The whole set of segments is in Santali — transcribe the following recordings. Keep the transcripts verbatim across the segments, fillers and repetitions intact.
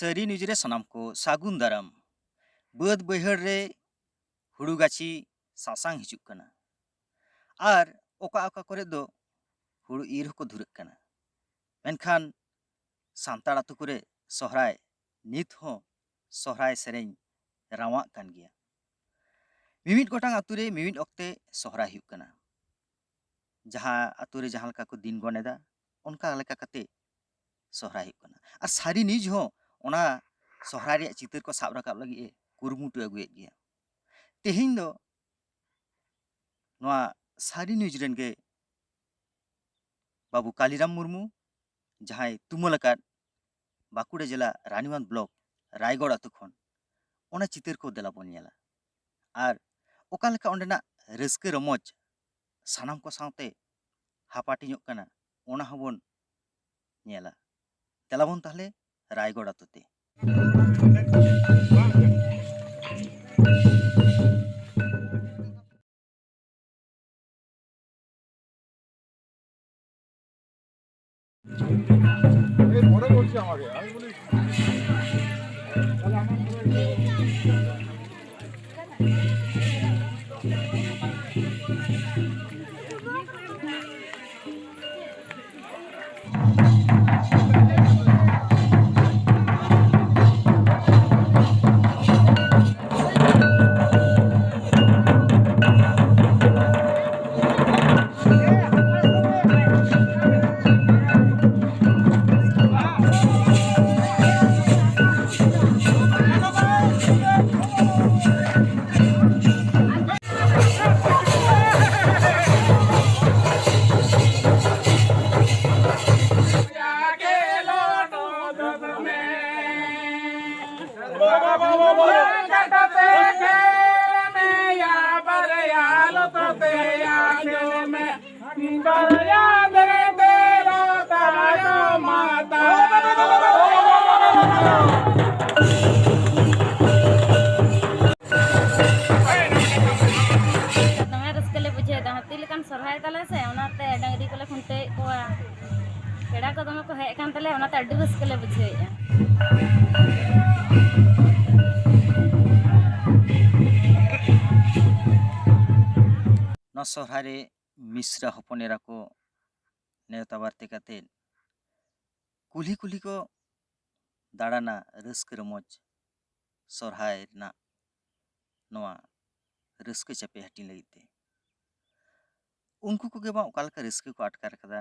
ᱥᱟᱹᱨᱤ ᱱᱤᱭᱩᱡᱽ ᱨᱮ ᱥᱟᱱᱟᱢ ᱠᱚ ᱥᱟᱹᱜᱩᱱ ᱫᱟᱨᱟᱢ᱾ ᱵᱟᱹᱫᱽ ᱵᱟᱹᱭᱦᱟᱹᱲ ᱨᱮ ᱦᱩᱲᱩ ᱜᱟᱹᱪᱷᱤ ᱥᱟᱥᱟᱝ ᱦᱤᱡᱩᱜ ᱠᱟᱱᱟ, ᱟᱨ ᱚᱠᱟ ᱚᱠᱟ ᱠᱚᱨᱮ ᱫᱚ ᱦᱩᱲᱩ ᱤᱨ ᱦᱚᱸᱠᱚ ᱫᱷᱩᱨᱟᱹᱜ ᱠᱟᱱᱟ᱾ ᱢᱮᱱᱠᱷᱟᱱ ᱥᱟᱱᱛᱟᱲ ᱟᱹᱛᱩ ᱠᱚᱨᱮ ᱥᱚᱦᱨᱟᱭ ᱱᱤᱛ ᱦᱚᱸ ᱥᱚᱦᱨᱟᱭ ᱥᱮᱨᱮᱧ ᱨᱟᱣᱟᱜ ᱠᱟᱱ ᱜᱮᱭᱟ᱾ ᱢᱤᱢᱤᱫ ᱜᱚᱴᱟᱝ ᱟᱹᱛᱩ ᱨᱮ ᱢᱤᱢᱤᱫ ᱚᱠᱛᱮ ᱥᱚᱦᱨᱟᱭ ᱦᱩᱭᱩᱜ ᱠᱟᱱᱟ᱾ ᱡᱟᱦᱟᱸ ᱟᱹᱛᱩ ᱨᱮ ᱡᱟᱦᱟᱸ ᱞᱮᱠᱟ ᱠᱚ ᱫᱤᱱ ᱜᱚᱱ ᱮᱫᱟ, ᱚᱱᱠᱟ ᱞᱮᱠᱟ ᱠᱟᱛᱮ ᱥᱚᱦᱨᱟᱭ ᱦᱩᱭᱩᱜ ᱠᱟᱱᱟ᱾ ᱟᱨ ᱥᱟᱹᱨᱤ ᱱᱤᱭᱩᱡᱽ ᱦᱚᱸ ᱚᱱᱟ ᱥᱚᱦᱨᱟᱭ ᱨᱮᱭᱟᱜ ᱪᱤᱛᱟᱹᱨ ᱠᱚ ᱥᱟᱵ ᱨᱟᱠᱟᱵ ᱞᱟᱹᱜᱤᱫ ᱮ ᱠᱩᱨᱩᱢᱩᱴᱩ ᱟᱹᱜᱩᱭᱮᱫ ᱜᱮᱭᱟ᱾ ᱛᱮᱦᱮᱧ ᱫᱚ ᱱᱚᱣᱟ ᱥᱟᱹᱨᱤ ᱱᱤᱭᱩᱡᱽ ᱨᱮᱱ ᱜᱮ ᱵᱟᱹᱵᱩ ᱠᱟᱞᱤᱨᱟᱢ ᱢᱩᱨᱢᱩ, ᱡᱟᱦᱟᱸᱭ ᱛᱩᱢᱟᱹᱞ ᱟᱠᱟᱫ ᱵᱟᱸᱠᱩᱲᱟ ᱡᱮᱞᱟ ᱨᱟᱱᱤᱵᱟᱸᱫᱷ ᱵᱞᱚᱠ ᱨᱟᱭᱜᱚᱲ ᱟᱹᱛᱩ ᱠᱷᱚᱱ, ᱚᱱᱟ ᱪᱤᱛᱟᱹᱨ ᱠᱚ ᱫᱮᱞᱟ ᱵᱚᱱ ᱧᱮᱞᱟ᱾ ᱟᱨ ᱚᱠᱟ ᱞᱮᱠᱟ ᱚᱸᱰᱮᱱᱟᱜ ᱨᱟᱹᱥᱠᱟᱹ ᱨᱚᱢᱚᱡᱽ ᱥᱟᱱᱟᱢ ᱠᱚ ᱥᱟᱶᱛᱮ ᱦᱟᱯᱟᱴᱤᱧᱚᱜ ᱠᱟᱱᱟ, ᱚᱱᱟ ᱦᱚᱸᱵᱚᱱ ᱧᱮᱞᱟ᱾ ᱫᱮᱞᱟ ᱵᱚᱱ ᱛᱟᱦᱞᱮ ᱨᱟᱭᱜᱚᱲ ᱟᱹᱛᱩ ᱛᱮ᱾ এই পরে বলছি আমাকে, আমি বলি, তাহলে আমার পরে ᱫᱚᱢᱮ ᱨᱟᱹᱥᱠᱟᱹ ᱞᱮ ᱵᱩᱡᱷᱟᱹᱣᱮᱫᱟ᱾ ᱦᱟᱹᱛᱤ ᱞᱮᱠᱟᱱ ᱥᱚᱨᱦᱟᱭ ᱛᱟᱞᱮ ᱥᱮ, ᱚᱱᱟᱛᱮ ᱰᱟᱹᱝᱨᱤ ᱠᱚᱞᱮ ᱠᱷᱩᱱᱴᱟᱹᱣᱮᱫ ᱠᱚᱣᱟ᱾ ᱯᱮᱲᱟ ᱠᱚ ᱫᱚᱢᱮ ᱠᱚ ᱦᱮᱡ ᱟᱠᱟᱱ ᱛᱟᱞᱮᱭᱟ, ᱚᱱᱟᱛᱮ ᱟᱹᱰᱤ ᱨᱟᱹᱥᱠᱟᱹ ᱞᱮ ᱵᱩᱡᱷᱟᱹᱣᱮᱫᱼᱟ᱾ ᱥᱚᱦᱨᱟᱭ ᱨᱮ ᱢᱤᱥᱨᱟ ᱦᱚᱯᱚᱱ ᱮᱨᱟ ᱠᱚ ᱱᱮᱣᱛᱟ ᱵᱟᱨᱛᱮ ᱠᱟᱛᱮ ᱠᱩᱞᱦᱤ ᱠᱩᱞᱦᱤ ᱠᱚ ᱫᱟᱬᱟᱱᱟ ᱨᱟᱹᱥᱠᱟᱹ ᱨᱚᱢᱚᱡᱽ ᱥᱚᱦᱨᱟᱭ ᱨᱮᱱᱟᱜ ᱱᱚᱣᱟ ᱨᱟᱹᱥᱠᱟᱹ ᱪᱟᱯᱮ ᱦᱟᱹᱴᱤᱧ ᱞᱟᱹᱜᱤᱫ ᱛᱮ᱾ ᱩᱱᱠᱩ ᱠᱚᱜᱮ ᱵᱟᱝ ᱚᱠᱟ ᱞᱮᱠᱟ ᱨᱟᱹᱥᱠᱟᱹ ᱠᱚ ᱟᱴᱠᱟᱨ ᱠᱟᱫᱟ᱾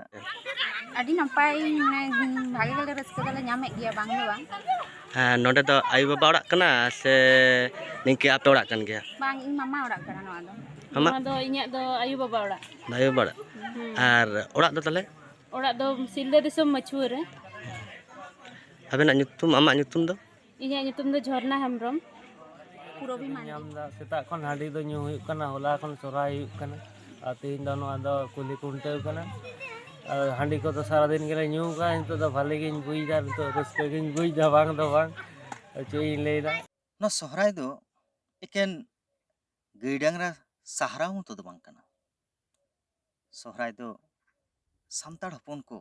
ᱟᱹᱰᱤ ᱱᱟᱯᱟᱭ, ᱢᱟᱱᱮ, ᱵᱷᱟᱜᱮ ᱜᱮᱞᱮ ᱨᱟᱹᱥᱠᱟᱹ ᱫᱚᱞᱮ ᱧᱟᱢᱮᱫ ᱜᱮᱭᱟ, ᱵᱟᱝ ᱫᱚ ᱵᱟᱝ᱾ ᱦᱮᱸ, ᱱᱚᱰᱮ ᱫᱚ ᱟᱭᱳ ᱵᱟᱵᱟ ᱚᱲᱟᱜ ᱠᱟᱱᱟ ᱥᱮ ᱱᱤᱝᱠᱟᱹ ᱟᱯᱮ ᱚᱲᱟᱜ ᱠᱟᱱ ᱜᱮᱭᱟ? ᱵᱟᱝ, ᱤᱧ ᱢᱟᱢᱟ ᱚᱲᱟᱜ ᱠᱟᱱᱟ ᱱᱚᱣᱟ ᱫᱚ᱾ ᱟᱢᱟᱜ? ᱱᱚᱣᱟ ᱫᱚ ᱤᱧᱟᱹᱜ ᱫᱚ ᱟᱭᱳ ᱵᱟᱵᱟ ᱚᱲᱟᱜ᱾ ᱟᱭᱳ ᱵᱟᱵᱟ ᱚᱲᱟᱜ? ᱦᱩᱸ᱾ ᱟᱨ ᱚᱲᱟᱜ ᱫᱚ ᱛᱟᱦᱞᱮ? ᱚᱲᱟᱜ ᱫᱚ ᱥᱤᱞᱫᱟᱹ ᱫᱤᱥᱚᱢ ᱢᱟᱹᱪᱷᱩᱣᱟᱹ ᱨᱮ᱾ ᱟᱵᱮᱱᱟᱜ ᱧᱩᱛᱩᱢ, ᱟᱢᱟᱜ ᱧᱩᱛᱩᱢ ᱫᱚ? ᱤᱧᱟᱹᱜ ᱧᱩᱛᱩᱢ ᱫᱚ ᱡᱷᱚᱨᱱᱟ ᱦᱮᱢᱵᱨᱚᱢ᱾ ᱯᱩᱨᱚᱵᱤ ᱢᱟᱱᱰᱤ᱾ ᱧᱟᱢ ᱮᱫᱟ, ᱥᱮᱛᱟᱜ ᱠᱷᱚᱱ ᱦᱟᱺᱰᱤ ᱫᱚ ᱧᱩ ᱦᱩᱭᱩᱜ ᱠᱟᱱᱟ, ᱦᱚᱞᱟ ᱠᱷᱚᱱ ᱥᱚᱨᱦᱟᱭ ᱦᱩᱭᱩᱜ ᱠᱟᱱᱟ, ᱟᱨ ᱛᱮᱦᱮᱧ ᱫᱚ ᱱᱚᱣᱟ ᱫᱚ ᱠᱩᱞᱦᱤ ᱠᱷᱩᱱᱴᱟᱹᱣ ᱠᱟᱱᱟ᱾ ᱟᱨ ᱦᱟᱺᱰᱤ ᱠᱚᱫᱚ ᱥᱟᱨᱟᱫᱤᱱ ᱜᱮᱞᱮ ᱧᱩ ᱠᱟᱜᱼᱟ᱾ ᱱᱤᱛᱚᱜ ᱫᱚ ᱵᱷᱟᱞᱮ ᱜᱤᱧ ᱵᱩᱡᱽ ᱮᱫᱟ, ᱱᱤᱛᱚᱜ ᱨᱟᱹᱥᱠᱟᱹ ᱜᱤᱧ ᱵᱩᱡᱽ ᱮᱫᱟ, ᱵᱟᱝ ᱫᱚ ᱵᱟᱝ᱾ ᱪᱮᱫ ᱤᱧ ᱞᱟᱹᱭᱫᱟ? ᱱᱚᱣᱟ ᱥᱚᱦᱨᱟᱭ ᱫᱚ ᱮᱠᱮᱱ ᱜᱟᱹᱭ ᱰᱟᱝᱨᱟ ᱥᱟᱦᱨᱟᱣ ᱢᱚᱛᱚ ᱫᱚ ᱵᱟᱝ ᱠᱟᱱᱟ᱾ ᱥᱚᱦᱨᱟᱭ ᱫᱚ ᱥᱟᱱᱛᱟᱲ ᱦᱚᱯᱚᱱ ᱠᱚ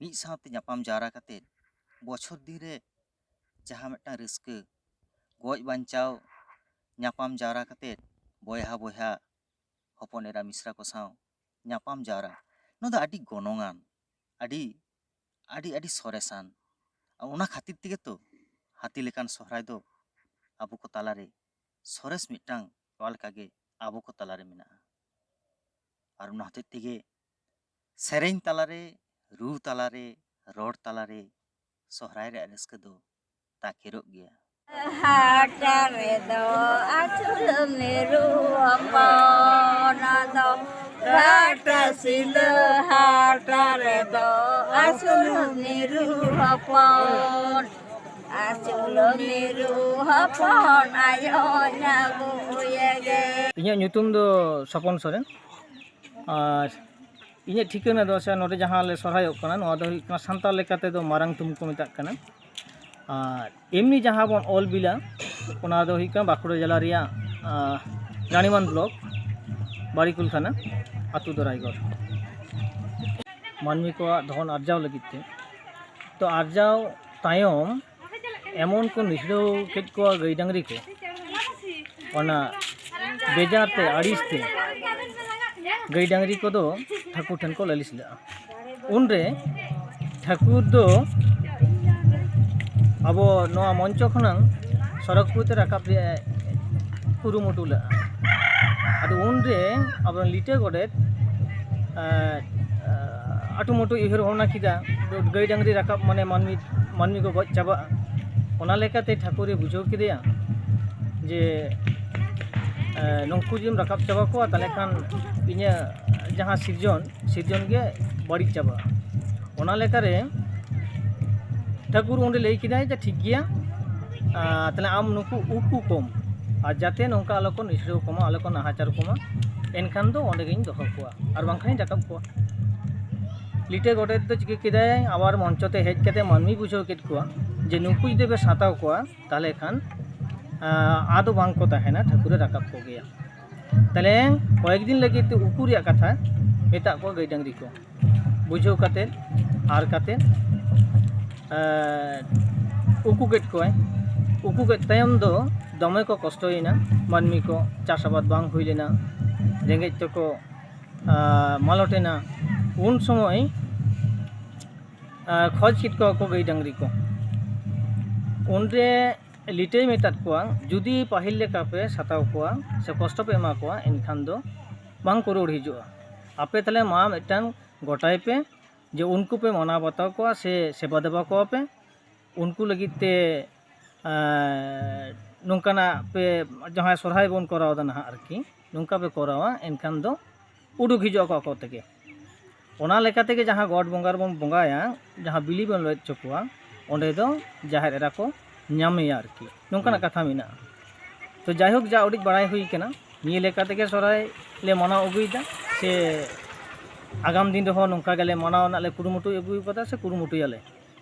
ᱢᱤᱫ ᱥᱟᱶᱛᱮ ᱧᱟᱯᱟᱢ ᱡᱟᱣᱨᱟ ᱠᱟᱛᱮ ᱵᱚᱪᱷᱚᱨ ᱫᱤᱱ ᱨᱮ ᱡᱟᱦᱟᱸ ᱢᱤᱫᱴᱟᱝ ᱨᱟᱹᱥᱠᱟᱹ, ᱜᱚᱡ ᱵᱟᱧᱪᱟᱣ, ᱧᱟᱯᱟᱢ ᱡᱟᱣᱨᱟ ᱠᱟᱛᱮ ᱵᱚᱭᱦᱟ ᱵᱚᱭᱦᱟ, ᱦᱚᱯᱚᱱ ᱮᱨᱟ ᱢᱤᱥᱨᱟ ᱠᱚ ᱥᱟᱶ ᱧᱟᱯᱟᱢ ᱡᱟᱣᱨᱟ, ᱱᱚᱣᱟ ᱫᱚ ᱟᱹᱰᱤ ᱜᱚᱱᱚᱝᱟᱱ, ᱟᱹᱰᱤ, ᱟᱹᱰᱤ, ᱟᱹᱰᱤ ᱥᱚᱨᱮᱥᱟᱱ᱾ ᱚᱱᱟ ᱠᱷᱟᱹᱛᱤᱨ ᱛᱮᱜᱮ ᱛᱚ ᱦᱟᱹᱛᱤ ᱞᱮᱠᱟᱱ ᱥᱚᱦᱨᱟᱭ ᱫᱚ ᱟᱵᱚ ᱠᱚ ᱛᱟᱞᱟᱨᱮ ᱥᱚᱨᱮᱥ ᱢᱤᱫᱴᱟᱝ ᱱᱚᱣᱟ ᱞᱮᱠᱟᱜᱮ ᱟᱵᱚ ᱠᱚ ᱛᱟᱞᱟᱨᱮ ᱢᱮᱱᱟᱜᱼᱟ᱾ ᱟᱨ ᱚᱱᱟ ᱦᱚᱛᱮᱡ ᱛᱮᱜᱮ ᱥᱮᱨᱮᱧ ᱛᱟᱞᱟᱨᱮ, ᱨᱩ ᱛᱟᱞᱟᱨᱮ, ᱨᱚᱲ ᱛᱟᱞᱟᱨᱮ ᱥᱚᱦᱨᱟᱭ ᱨᱮᱭᱟᱜ ᱨᱟᱹᱥᱠᱟᱹ ᱫᱚ ᱛᱟᱠᱮᱨᱚᱜ ᱜᱮᱭᱟ᱾ ᱦᱟᱴ ᱨᱮᱫᱚ ᱟᱹᱥᱩᱞ ᱢᱤᱨᱩ ᱦᱚᱯᱚᱱ ᱫᱚ, ᱜᱷᱟᱴ ᱥᱤᱞᱟᱹ ᱦᱟᱴ ᱨᱮᱫᱚ ᱟᱹᱥᱩᱞ ᱢᱤᱨᱩ ᱦᱚᱯᱚᱱ, ᱟᱹᱥᱩᱞ ᱢᱤᱨᱩ ᱦᱚᱯᱚᱱ ᱟᱭᱳᱧ ᱟᱹᱜᱩᱭᱮᱜᱮ᱾ ᱤᱧᱟᱹᱜ ᱧᱩᱛᱩᱢ ᱫᱚ ᱥᱚᱯᱚᱱ ᱥᱚᱨᱮᱱ᱾ ᱟᱨ ᱤᱧᱟᱹᱜ ᱴᱷᱤᱠᱟᱹᱱᱟ ᱫᱚ, ᱥᱮ ᱱᱚᱰᱮ ᱡᱟᱦᱟᱸ ᱞᱮ ᱥᱚᱨᱦᱟᱭᱚᱜ ᱠᱟᱱᱟ, ᱱᱚᱣᱟ ᱫᱚ ᱦᱩᱭᱩᱜ ᱠᱟᱱᱟ ᱥᱟᱱᱛᱟᱲ ᱞᱮᱠᱟ ᱛᱮᱫᱚ ᱢᱟᱨᱟᱝ ᱛᱩᱢ ᱠᱚ ᱢᱮᱛᱟᱜ ᱠᱟᱱᱟ᱾ ᱟᱨ ᱮᱢᱱᱤ ᱡᱟᱦᱟᱸ ᱵᱚᱱ ᱚᱞ ᱵᱤᱞᱟ, ᱚᱱᱟ ᱫᱚ ᱦᱩᱭᱩᱜ ᱠᱟᱱᱟ ᱵᱟᱸᱠᱩᱲᱟ ᱡᱮᱞᱟ ᱨᱮᱭᱟᱜ, ᱟᱸ, ᱨᱟᱱᱤᱵᱟᱸᱫᱷ ᱵᱞᱚᱠ, ᱵᱟᱲᱤᱠᱩᱞ ᱛᱷᱟᱱᱟ, ᱟᱹᱛᱩ ᱫᱚ ᱨᱟᱭᱜᱚᱲ᱾ ᱢᱟᱹᱱᱢᱤ ᱠᱚᱣᱟᱜ ᱫᱷᱚᱱ ᱟᱨᱡᱟᱣ ᱞᱟᱹᱜᱤᱫ ᱛᱮ, ᱛᱚ ᱟᱨᱡᱟᱣ ᱛᱟᱭᱚᱢ ᱮᱢᱚᱱ ᱠᱚ ᱱᱤᱥᱲᱟᱹᱣ ᱠᱮᱫ ᱠᱚᱣᱟ ᱜᱟᱹᱭ ᱰᱟᱝᱨᱤ ᱠᱚ, ᱚᱱᱟ ᱵᱮᱡᱟᱨ ᱛᱮ, ᱟᱹᱲᱤᱥ ᱛᱮ, ᱜᱟᱹᱭ ᱰᱟᱹᱝᱨᱤ ᱠᱚᱫᱚ ᱴᱷᱟᱹᱠᱩᱨ ᱴᱷᱮᱱ ᱠᱚ ᱞᱟᱹᱞᱤᱥ ᱞᱮᱫᱼᱟ᱾ ᱩᱱᱨᱮ ᱴᱷᱟᱹᱠᱩᱨ ᱫᱚ ᱟᱵᱚ ᱱᱚᱣᱟ ᱢᱚᱧᱪᱚ ᱠᱷᱚᱱᱟᱝ ᱥᱚᱲᱚᱠ ᱯᱩᱨᱤᱛᱮ ᱨᱟᱠᱟᱵ ᱨᱮᱭᱟᱜ ᱮ ᱠᱩᱨᱩᱢᱩᱴᱩ ᱞᱮᱫᱼᱟ᱾ ᱟᱫᱚ ᱩᱱᱨᱮ ᱟᱵᱚᱨᱮᱱ ᱞᱤᱴᱟᱹ ᱜᱚᱰᱮᱛ, ᱮᱸ, ᱟᱹᱴᱩᱢᱟᱹᱴᱩᱭ ᱩᱭᱦᱟᱹᱨ ᱵᱷᱟᱵᱽᱱᱟ ᱠᱮᱫᱟ, ᱜᱟᱹᱭ ᱰᱟᱹᱝᱨᱤ ᱨᱟᱠᱟᱵ ᱢᱟᱱᱮ ᱢᱟᱹᱱᱢᱤ, ᱢᱟᱹᱱᱢᱤ ᱠᱚ ᱜᱚᱡ ᱪᱟᱵᱟᱜᱼᱟ᱾ ᱚᱱᱟ ᱞᱮᱠᱟᱛᱮ ᱴᱷᱟᱹᱠᱩᱨᱮ ᱵᱩᱡᱷᱟᱹᱣ ᱠᱮᱫᱮᱭᱟ ᱡᱮ, ᱮᱸ, ᱱᱩᱠᱩ ᱡᱩᱫᱤᱢ ᱨᱟᱠᱟᱵ ᱪᱟᱵᱟ ᱠᱚᱣᱟ, ᱛᱟᱦᱚᱞᱮ ᱠᱷᱟᱱ ᱤᱧᱟᱹᱜ ᱡᱟᱦᱟᱸ ᱥᱤᱨᱡᱚᱱ, ᱥᱤᱨᱡᱚᱱ ᱜᱮ ᱵᱟᱹᱲᱤᱡ ᱪᱟᱵᱟᱜᱼᱟ᱾ ᱚᱱᱟ ᱞᱮᱠᱟᱨᱮ ᱴᱷᱟᱹᱠᱩᱨ ᱚᱸᱰᱮ ᱞᱟᱹᱭ ᱠᱮᱫᱟᱭ ᱡᱮ, "ᱴᱷᱤᱠ ᱜᱮᱭᱟ, ᱟᱨ ᱛᱟᱦᱞᱮ ᱟᱢ ᱱᱩᱠᱩ ᱩᱠᱩ ᱠᱚᱢ, ᱟᱨ ᱡᱟᱛᱮ ᱱᱚᱝᱠᱟ ᱟᱞᱚ ᱠᱚ ᱱᱤᱥᱲᱟᱹᱣ ᱠᱚᱢᱟ, ᱟᱞᱚ ᱠᱚ ᱱᱟᱦᱟᱪᱟᱨ ᱠᱚᱢᱟ, ᱮᱱᱠᱷᱟᱱ ᱫᱚ ᱚᱸᱰᱮ ᱜᱤᱧ ᱫᱚᱦᱚ ᱠᱚᱣᱟ, ᱟᱨ ᱵᱟᱝᱠᱷᱟᱱᱤᱧ ᱨᱟᱠᱟᱵ ᱠᱚᱣᱟ᱾" ᱞᱤᱴᱟᱹ ᱜᱚᱰᱮᱛ ᱫᱚ ᱪᱤᱠᱟᱹ ᱠᱮᱫᱟᱭ, ᱟᱵᱟᱨ ᱢᱚᱧᱪᱚ ᱛᱮ ᱦᱮᱡ ᱠᱟᱛᱮ ᱢᱟᱹᱱᱢᱤ ᱵᱩᱡᱷᱟᱹᱣ ᱠᱮᱫ ᱠᱚᱣᱟ ᱡᱮ ᱱᱩᱠᱩ ᱡᱩᱫᱤ ᱯᱮ ᱥᱟᱛᱟᱣ ᱠᱚᱣᱟ, ᱛᱟᱦᱞᱮ ᱠᱷᱟᱱ, ᱟᱸ, ᱟᱫᱚ ᱵᱟᱝ ᱠᱚ ᱛᱟᱦᱮᱱᱟ, ᱴᱷᱟᱹᱠᱩᱨᱮ ᱨᱟᱠᱟᱵ ᱠᱚᱜᱮᱭᱟ᱾ ᱛᱟᱦᱞᱮ ᱠᱚᱭᱮᱠ ᱫᱤᱱ ᱞᱟᱹᱜᱤᱫ ᱛᱮ ᱩᱠᱩ ᱨᱮᱭᱟᱜ ᱠᱟᱛᱷᱟ ᱢᱮᱛᱟᱜ ᱠᱚᱣᱟ ᱜᱟᱹᱭ ᱰᱟᱹᱝᱨᱤ ᱠᱚ᱾ ᱵᱩᱡᱷᱟᱹᱣ ᱠᱟᱛᱮᱫ, ᱟᱨ ᱠᱟᱛᱮᱫ, ᱮᱸ, ᱩᱠᱩ ᱠᱮᱫ ᱠᱚᱣᱟᱭ᱾ ᱩᱠᱩ ᱠᱮᱫ ᱛᱟᱭᱚᱢ ᱫᱚ ᱫᱚᱢᱮ ᱠᱚ ᱠᱚᱥᱴᱚᱭᱮᱱᱟ ᱢᱟᱹᱱᱢᱤ ᱠᱚ, ᱪᱟᱥ ᱟᱵᱟᱫ ᱵᱟᱝ ᱦᱩᱭ ᱞᱮᱱᱟ, ᱨᱮᱸᱜᱮᱡ ᱛᱮᱠᱚ, ᱟᱸ, ᱢᱟᱞᱚᱴ ᱮᱱᱟ᱾ ᱩᱱ ᱥᱚᱢᱚᱭ, ᱟᱸ, ᱠᱷᱚᱡᱽ ᱠᱮᱫ ᱠᱚᱣᱟ ᱠᱚ ᱜᱟᱹᱭ ᱰᱟᱹᱝᱨᱤ ᱠᱚ᱾ ᱩᱱᱨᱮ ᱞᱤᱴᱟᱹᱭ ᱢᱮᱛᱟᱫ ᱠᱚᱣᱟ, "ᱡᱩᱫᱤ ᱯᱟᱹᱦᱤᱞ ᱞᱮᱠᱟ ᱯᱮ ᱥᱟᱛᱟᱣ ᱠᱚᱣᱟ ᱥᱮ ᱠᱚᱥᱴᱚ ᱯᱮ ᱮᱢᱟ ᱠᱚᱣᱟ, ᱮᱱᱠᱷᱟᱱ ᱫᱚ ᱵᱟᱝ ᱠᱚ ᱨᱩᱣᱟᱹᱲ ᱦᱤᱡᱩᱜᱼᱟ᱾ ᱟᱯᱮ ᱛᱟᱦᱞᱮ ᱢᱟ ᱢᱤᱫᱴᱟᱝ ᱜᱚᱴᱟᱭ ᱯᱮ ᱡᱮ ᱩᱱᱠᱩ ᱯᱮ ᱢᱟᱱᱟᱣ ᱵᱟᱛᱟᱣ ᱠᱚᱣᱟ ᱥᱮ ᱥᱮᱵᱟ ᱫᱮᱵᱟ ᱠᱚᱣᱟ ᱯᱮ, ᱩᱱᱠᱩ ᱞᱟᱹᱜᱤᱫ ᱛᱮ, ᱮᱸ, ᱱᱚᱝᱠᱟᱱᱟᱜ ᱯᱮ, ᱡᱟᱦᱟᱸ ᱥᱚᱨᱦᱟᱭ ᱵᱚᱱ ᱠᱚᱨᱟᱣ ᱮᱫᱟ ᱱᱟᱦᱟᱜ ᱟᱨᱠᱤ, ᱱᱚᱝᱠᱟ ᱯᱮ ᱠᱚᱨᱟᱣᱟ, ᱮᱱᱠᱷᱟᱱ ᱫᱚ ᱩᱰᱩᱠ ᱦᱤᱡᱩᱜ ᱟᱠᱚ ᱟᱠᱚ ᱛᱮᱜᱮ᱾" ᱚᱱᱟ ᱞᱮᱠᱟ ᱛᱮᱜᱮ ᱡᱟᱦᱟᱸ ᱜᱚᱰ ᱵᱚᱸᱜᱟ ᱨᱮᱵᱚᱱ ᱵᱚᱸᱜᱟᱭᱟ, ᱡᱟᱦᱟᱸ ᱵᱤᱞᱤ ᱵᱚᱱ ᱞᱮᱫ ᱦᱚᱪᱚ ᱠᱚᱣᱟ, ᱚᱸᱰᱮ ᱫᱚ ᱡᱟᱦᱮᱨ ᱮᱨᱟ ᱠᱚ ᱧᱟᱢᱮᱭᱟ ᱟᱨᱠᱤ, ᱱᱚᱝᱠᱟᱱᱟᱜ ᱠᱟᱛᱷᱟ ᱢᱮᱱᱟᱜᱼᱟ᱾ ᱛᱚ ᱡᱟᱭᱦᱳᱠ, ᱡᱟ ᱩᱰᱤᱡ ᱵᱟᱲᱟᱭ ᱦᱩᱭ ᱠᱟᱱᱟ, ᱱᱤᱭᱟᱹ ᱞᱮᱠᱟ ᱛᱮᱜᱮ ᱥᱚᱨᱦᱟᱭ ᱞᱮ ᱢᱟᱱᱟᱣ ᱟᱹᱜᱩᱭᱮᱫᱟ, ᱥᱮ ᱟᱜᱟᱢ ᱫᱤᱱ ᱨᱮᱦᱚᱸ ᱱᱚᱝᱠᱟ ᱜᱮᱞᱮ ᱢᱟᱱᱟᱣ ᱨᱮᱱᱟᱜ ᱞᱮ ᱠᱩᱨᱩᱢᱩᱴᱩ ᱟᱹᱜᱩ ᱟᱠᱟᱫᱟ ᱥᱮ ᱠᱩᱨᱩᱢᱩᱴᱩᱭᱟᱞᱮ᱾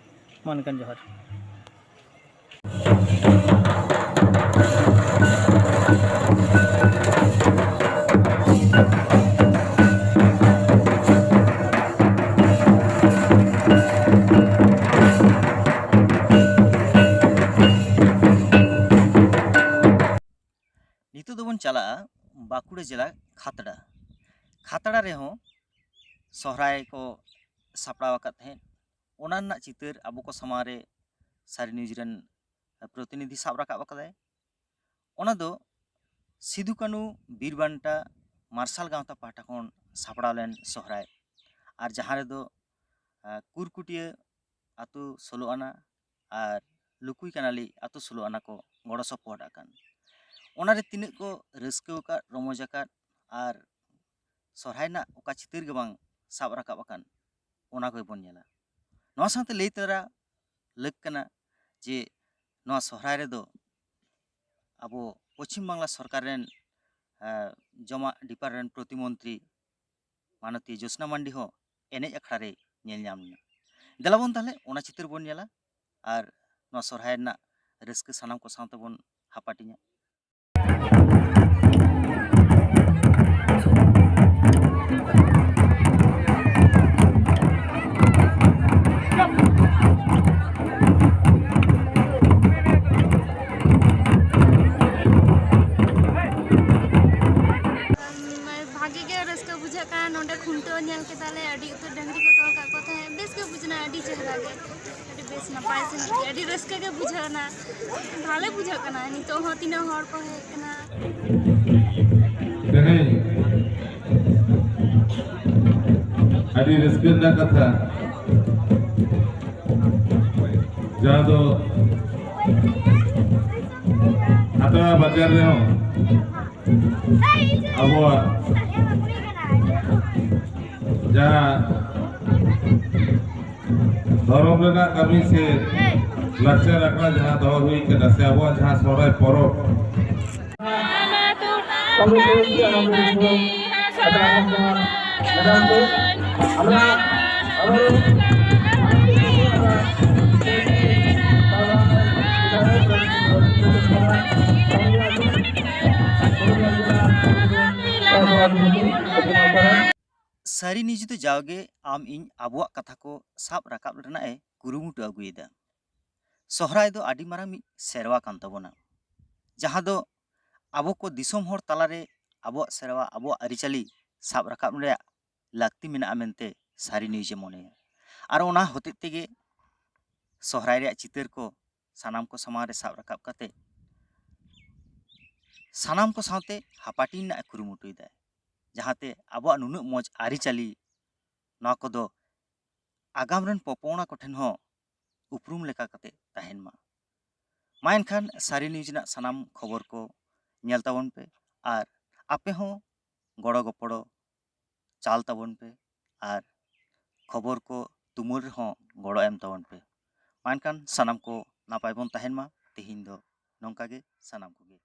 ᱢᱟ ᱮᱱᱠᱷᱟᱱ ᱡᱚᱦᱟᱨ᱾ ᱱᱤᱛᱚᱜ ᱫᱚᱵᱚᱱ ᱪᱟᱞᱟᱜᱼᱟ ᱵᱟᱸᱠᱩᱲᱟ ᱡᱮᱞᱟ ᱠᱷᱟᱛᱲᱟ᱾ ᱠᱷᱟᱛᱲᱟ ᱨᱮᱦᱚᱸ ᱥᱚᱦᱨᱟᱭ ᱠᱚ ᱥᱟᱯᱲᱟᱣ ᱟᱠᱟᱫ ᱛᱟᱦᱮᱸᱫ᱾ ᱚᱱᱟ ᱨᱮᱱᱟᱜ ᱪᱤᱛᱟᱹᱨ ᱟᱵᱚ ᱠᱚ ᱥᱟᱢᱟᱝ ᱨᱮ ᱥᱟᱹᱨᱤ ᱱᱤᱭᱩᱡᱽ ᱨᱮᱱ ᱯᱨᱚᱛᱤᱱᱤᱫᱷᱤ ᱥᱟᱵ ᱨᱟᱠᱟᱵ ᱟᱠᱟᱫᱟᱭ᱾ ᱚᱱᱟ ᱫᱚ ᱥᱤᱫᱩ ᱠᱟᱹᱱᱩ ᱵᱤᱨ ᱵᱟᱱᱴᱟ ᱢᱟᱨᱥᱟᱞ ᱜᱟᱶᱛᱟ ᱯᱟᱦᱴᱟ ᱠᱷᱚᱱ ᱥᱟᱯᱲᱟᱣ ᱞᱮᱱ ᱥᱚᱦᱨᱟᱭ, ᱟᱨ ᱡᱟᱦᱟᱸ ᱨᱮᱫᱚ ᱟᱸ, ᱠᱩᱨᱠᱩᱴᱤᱭᱟᱹ ᱟᱹᱛᱩ ᱥᱳᱞᱳ ᱟᱱᱟ ᱟᱨ ᱞᱩᱠᱩᱭ ᱠᱟᱱᱟᱞᱤ ᱟᱹᱛᱩ ᱥᱳᱞᱳ ᱟᱱᱟ ᱠᱚ ᱜᱚᱲᱚ ᱥᱚᱯᱚᱦᱚᱫ ᱟᱠᱟᱱ᱾ ᱚᱱᱟᱨᱮ ᱛᱤᱱᱟᱹᱜ ᱠᱚ ᱨᱟᱹᱥᱠᱟᱹ ᱟᱠᱟᱫ, ᱨᱚᱢᱚᱡᱽ ᱟᱠᱟᱫ ᱟᱨ ᱥᱚᱦᱨᱟᱭ ᱨᱮᱱᱟᱜ ᱚᱠᱟ ᱪᱤᱛᱟᱹᱨ ᱜᱮ ᱵᱟᱝ ᱥᱟᱵ ᱨᱟᱠᱟᱵ ᱟᱠᱟᱱ, ᱚᱱᱟ ᱠᱚᱜᱮ ᱵᱚᱱ ᱧᱮᱞᱟ᱾ ᱱᱚᱣᱟ ᱥᱟᱶᱛᱮ ᱞᱟᱹᱭ ᱛᱚᱨᱟ ᱞᱟᱹᱠ ᱠᱟᱱᱟ ᱡᱮ ᱱᱚᱣᱟ ᱥᱚᱦᱨᱟᱭ ᱨᱮᱫᱚ ᱟᱵᱚ ᱯᱚᱪᱷᱤᱢ ᱵᱟᱝᱞᱟ ᱥᱚᱨᱠᱟᱨ ᱨᱮᱱ, ᱮ, ᱡᱚᱢᱟᱜ ᱰᱤᱯᱟᱨᱴᱢᱮᱱᱴ ᱯᱨᱚᱛᱤᱢᱚᱱᱛᱨᱤ ᱢᱟᱱᱚᱛᱤ ᱡᱳᱥᱱᱟ ᱢᱟᱱᱰᱤ ᱦᱚᱸ ᱮᱱᱮᱡ ᱟᱠᱷᱲᱟ ᱨᱮᱭ ᱧᱮᱞ ᱧᱟᱢ ᱞᱮᱱᱟ᱾ ᱫᱮᱞᱟ ᱵᱚᱱ ᱛᱟᱦᱞᱮ ᱚᱱᱟ ᱪᱤᱛᱟᱹᱨ ᱵᱚᱱ ᱧᱮᱞᱟ ᱟᱨ ᱱᱚᱣᱟ ᱥᱚᱦᱨᱟᱭ ᱨᱮᱱᱟᱜ ᱨᱟᱹᱥᱠᱟᱹ ᱥᱟᱱᱟᱢ ᱠᱚ ᱥᱟᱶ ᱛᱮᱵᱚᱱ ᱦᱟᱯᱟᱴᱤᱧᱟ᱾ ᱵᱷᱟᱜᱮ ᱜᱮ ᱨᱟᱹᱥᱠᱟᱹ ᱵᱩᱡᱷᱟᱹᱜ ᱠᱟᱱᱟ᱾ ᱱᱚᱰᱮ ᱠᱷᱩᱱᱴᱟᱹᱣ ᱧᱮᱞ ᱠᱮᱫᱟᱞᱮ, ᱟᱹᱰᱤ ᱩᱛᱟᱹᱨ ᱰᱟᱹᱝᱨᱤ ᱠᱚ ᱛᱚᱞ ᱠᱟᱜ ᱠᱚ ᱛᱟᱦᱮᱸᱫ, ᱵᱮᱥ ᱜᱮ ᱵᱩᱡᱽ ᱮᱱᱟ, ᱟᱹᱰᱤ ᱪᱮᱦᱨᱟ ᱜᱮ, ᱟᱹᱰᱤ ᱵᱮᱥ ᱱᱟᱯᱟᱭ ᱥᱟᱺᱦᱤᱡ ᱜᱮ, ᱟᱹᱰᱤ ᱨᱟᱹᱥᱠᱟᱹ ᱜᱮ ᱵᱩᱡᱷᱟᱹᱣ ᱮᱱᱟ᱾ ᱵᱷᱟᱞᱮ ᱵᱩᱡᱷᱟᱹᱜ ᱠᱟᱱᱟ ᱱᱤᱛᱚᱜ ᱦᱚᱸ, ᱛᱤᱱᱟᱹᱜ ᱦᱚᱲ ᱠᱚ ᱦᱮᱡ ᱠᱟᱱᱟ᱾ ᱛᱮᱦᱮᱧ ᱟᱹᱰᱤ ᱨᱟᱹᱥᱠᱟᱹ ᱨᱮᱱᱟᱜ ᱠᱟᱛᱷᱟ, ᱡᱟᱦᱟᱸ ᱫᱚ ᱠᱷᱟᱛᱲᱟ ᱵᱟᱡᱟᱨ ᱨᱮᱦᱚᱸ ᱟᱵᱚᱣᱟᱜ ᱡᱟᱦᱟᱸ ᱫᱷᱚᱨᱚᱢ ᱨᱮᱱᱟᱜ ᱠᱟᱹᱢᱤ ᱥᱮ ᱞᱟᱠᱪᱟᱨ ᱟᱠᱷᱲᱟ ᱡᱟᱦᱟᱸ ᱫᱚᱦᱚ ᱦᱩᱭ ᱠᱟᱱᱟ, ᱥᱮ ᱟᱵᱚᱣᱟᱜ ᱡᱟᱦᱟᱸ ᱥᱚᱦᱨᱟᱭ ᱯᱚᱨᱚᱵᱽ, ᱥᱟᱹᱨᱤ ᱱᱤᱭᱩᱡᱽ ᱫᱚ ᱡᱟᱣᱜᱮ ᱟᱢ ᱤᱧ ᱟᱵᱚᱣᱟᱜ ᱠᱟᱛᱷᱟ ᱠᱚ ᱥᱟᱵ ᱨᱟᱠᱟᱵ ᱨᱮᱱᱟᱜ ᱮ ᱠᱩᱨᱩᱢᱩᱴᱩ ᱟᱹᱜᱩᱭᱮᱫᱟ᱾ ᱥᱚᱦᱨᱟᱭ ᱫᱚ ᱟᱹᱰᱤ ᱢᱟᱨᱟᱝ ᱢᱤᱫ ᱥᱮᱨᱣᱟ ᱠᱟᱱ ᱛᱟᱵᱚᱱᱟ, ᱡᱟᱦᱟᱸ ᱫᱚ ᱟᱵᱚ ᱠᱚ ᱫᱤᱥᱚᱢ ᱦᱚᱲ ᱛᱟᱞᱟᱨᱮ ᱟᱵᱚᱣᱟᱜ ᱥᱮᱨᱣᱟ, ᱟᱵᱚᱣᱟᱜ ᱟᱹᱨᱤᱪᱟᱹᱞᱤ ᱥᱟᱵ ᱨᱟᱠᱟᱵ ᱨᱮᱭᱟᱜ ᱞᱟᱹᱠᱛᱤ ᱢᱮᱱᱟᱜᱼᱟ ᱢᱮᱱᱛᱮ ᱥᱟᱹᱨᱤ ᱱᱤᱭᱩᱡᱽ ᱮ ᱢᱚᱱᱮᱭᱟ᱾ ᱟᱨ ᱚᱱᱟ ᱦᱚᱛᱮᱡ ᱛᱮᱜᱮ ᱥᱚᱦᱨᱟᱭ ᱨᱮᱭᱟᱜ ᱪᱤᱛᱟᱹᱨ ᱠᱚ ᱥᱟᱱᱟᱢ ᱠᱚ ᱥᱟᱢᱟᱝ ᱨᱮ ᱥᱟᱵ ᱨᱟᱠᱟᱵ ᱠᱟᱛᱮ ᱥᱟᱱᱟᱢ ᱠᱚ ᱥᱟᱶᱛᱮ ᱦᱟᱯᱟᱴᱤᱧ ᱨᱮᱱᱟᱜ ᱮ ᱠᱩᱨᱩᱢᱩᱴᱩᱭᱮᱫᱟᱭ, ᱡᱟᱦᱟᱸᱛᱮ ᱟᱵᱚᱣᱟᱜ ᱱᱩᱱᱟᱹᱜ ᱢᱚᱡᱽ ᱟᱹᱨᱤᱪᱟᱹᱞᱤ, ᱱᱚᱣᱟ ᱠᱚᱫᱚ ᱟᱜᱟᱢ ᱨᱮᱱ ᱯᱚᱯᱚᱝᱲᱟ ᱠᱚᱴᱷᱮᱱ ᱦᱚᱸ ᱩᱯᱨᱩᱢ ᱞᱮᱠᱟ ᱠᱟᱛᱮ ᱛᱟᱦᱮᱱ ᱢᱟ᱾ ᱢᱟ ᱮᱱᱠᱷᱟᱱ ᱥᱟᱹᱨᱤ ᱱᱤᱭᱩᱡᱽ ᱨᱮᱱᱟᱜ ᱥᱟᱱᱟᱢ ᱠᱷᱚᱵᱚᱨ ᱠᱚ ᱧᱮᱞ ᱛᱟᱵᱚᱱ ᱯᱮ ᱟᱨ ᱟᱯᱮ ᱦᱚᱸ ᱜᱚᱲᱚ ᱜᱚᱯᱚᱲᱚ ᱪᱟᱞ ᱛᱟᱵᱚᱱ ᱯᱮ ᱟᱨ ᱠᱷᱚᱵᱚᱨ ᱠᱚ ᱛᱩᱢᱟᱹᱞ ᱨᱮᱦᱚᱸ ᱜᱚᱲᱚ ᱮᱢ ᱛᱟᱵᱚᱱ ᱯᱮ᱾ ᱢᱟ ᱮᱱᱠᱷᱟᱱ ᱥᱟᱱᱟᱢ ᱠᱚ ᱱᱟᱯᱟᱭ ᱵᱚᱱ ᱛᱟᱦᱮᱱ ᱢᱟ᱾ ᱛᱮᱦᱮᱧ ᱫᱚ ᱱᱚᱝᱠᱟ ᱜᱮ ᱥᱟᱱᱟᱢ ᱠᱚᱜᱮ᱾